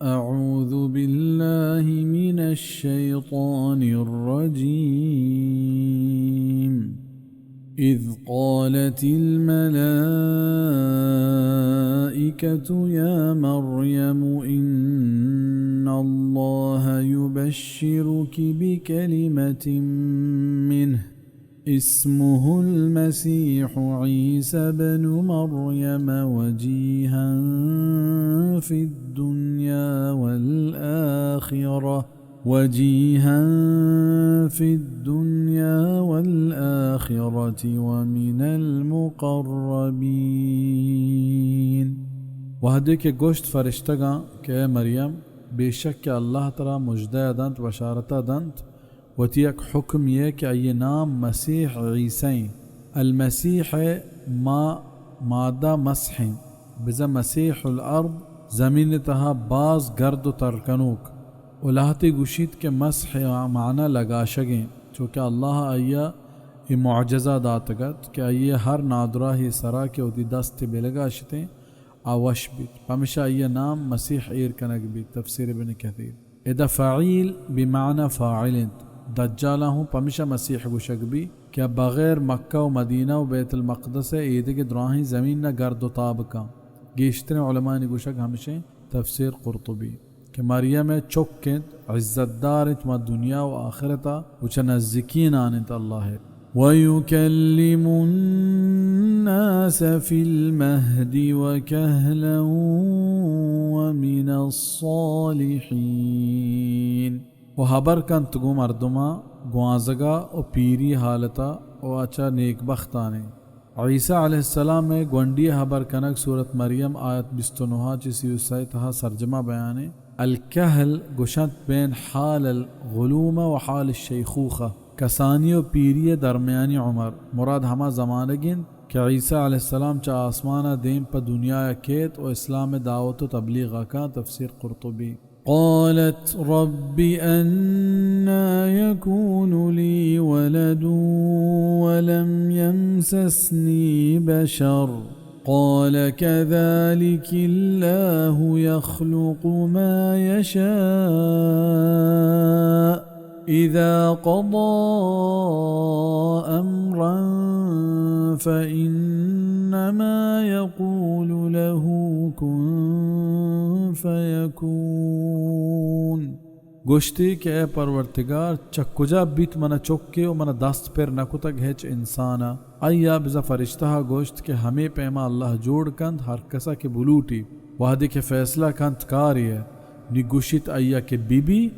أعوذ بالله من الشيطان الرجيم. إذ قالت الملائكة يا مريم إن الله يبشرك بكلمة منه اسمه المسيح عيسى ابن مريم وجيها في الدنيا والآخرة، وجيها في الدنيا والآخرة ومن المقربين. وہدے کہ گوشت فرشتگاں کہ اے مریم، بے شک کہ اللہ ترا مژدہ دنت، بشارت دنت، وتی یک حکم یے کہ آئی نام مسیح عیسی ایں۔ المسیح ما مادہ مسح ایں۔ بزاں مسیح الارض زمین تہا باز گرد و تر کنوک۔ و لہتے گوشیت کہ مسح معنی لگاشگ ایں، چوکہ اللہ آئیا اے معجزہ داتگ ات کہ آئی ہر نادراہی سرا کہ وتی دست بلگاشتیں، آ وش بیت۔ پمیشا آئی نام مسیح ایر کنگ بیت۔ تفسیر ابن کثیر۔ ادا فعیل بمعنی فاعل انت۔ دجالا ہوں پمیشا مسیح گوشگ بی کہ بغیر مکہ و مدینہ و بیت المقدس ایدگہ دراہیں زمین نہ گرد و تاب کن۔ گیشتریں علمانی گوشگ ہمشیں۔ تفسیر قرطبی۔ کہ مریم چک انت، عزت دار انت، ما دنیا و آخرتا و چہ نزیکینان انت اللہ۔ ويكلم الناس في المهد وكهلا ومن الصالحين۔ و ہبر کنت گوں مردماں گوانزگا و پیری حالتا و اچا نیک بختانے۔ عیسی علیہ السلام ءِ گونڈی ءِ ہبر کنگ سورت مریم آیت بیست و نہ چہ سی و سئے تہا سرجما بیان ایں۔ الکہل گوشنت بین حال الغلومہ و حال الشیخوخہ، کسانی و پیری ءِ درمیانی عمر۔ مراد ہما زمانگ انت کہ عیسی علیہ السلام چہ آسمان ءَ دیم پہ دنیا ءَ کیت و اسلام ءِ دعوت و تبلیغ ءَ کاں۔ تفسیر قرطبی۔ قالت رب أنى يكون لي ولد ولم يمسسني بشر قال كذلك الله يخلق ما يشاء إذا قضى أمرا فإنما يقول له كن فيكون۔ گوشتی کہ اے پرورتگار، چہ کجا بیت منا چکے و منا دست پر نہ کتگ ہچ انسانا؟ آیا بزاں فرشتہا گوشت کہ ہمے پیما اللہ جوڑ کنت ہر کسا کہ بلوٹی، وہدے کہ فیصلہ کنت کارے ءَ، نی گوشیت آیا کہ بی بی،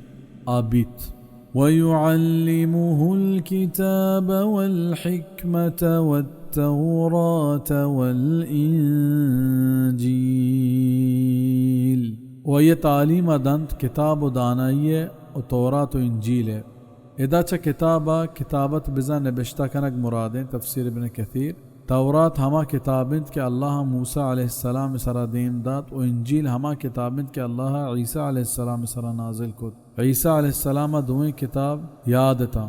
آ بیت۔ ويعلمه الكتاب والحكمة والتوراة والإنجيل۔ و آئی تعلیم دنت کتاب و دانائی ءَ و تورات و انجیل ءَ۔ ادا چہ کتاب ءَ کتابت بزاں نبشتہ کنگ مراد انت۔ تفسیر ابن کثیر۔ تورات ہما کتاب انت کہ اللہ موسی علیہ السلام ءِ سرا دیم دات و انجیل ہما کتاب انت کہ اللہ عیسی علیہ السلام ءِ سرا نازل کت۔ عیسی علیہ السلام ءَ دوئیں کتاب یاد اتاں۔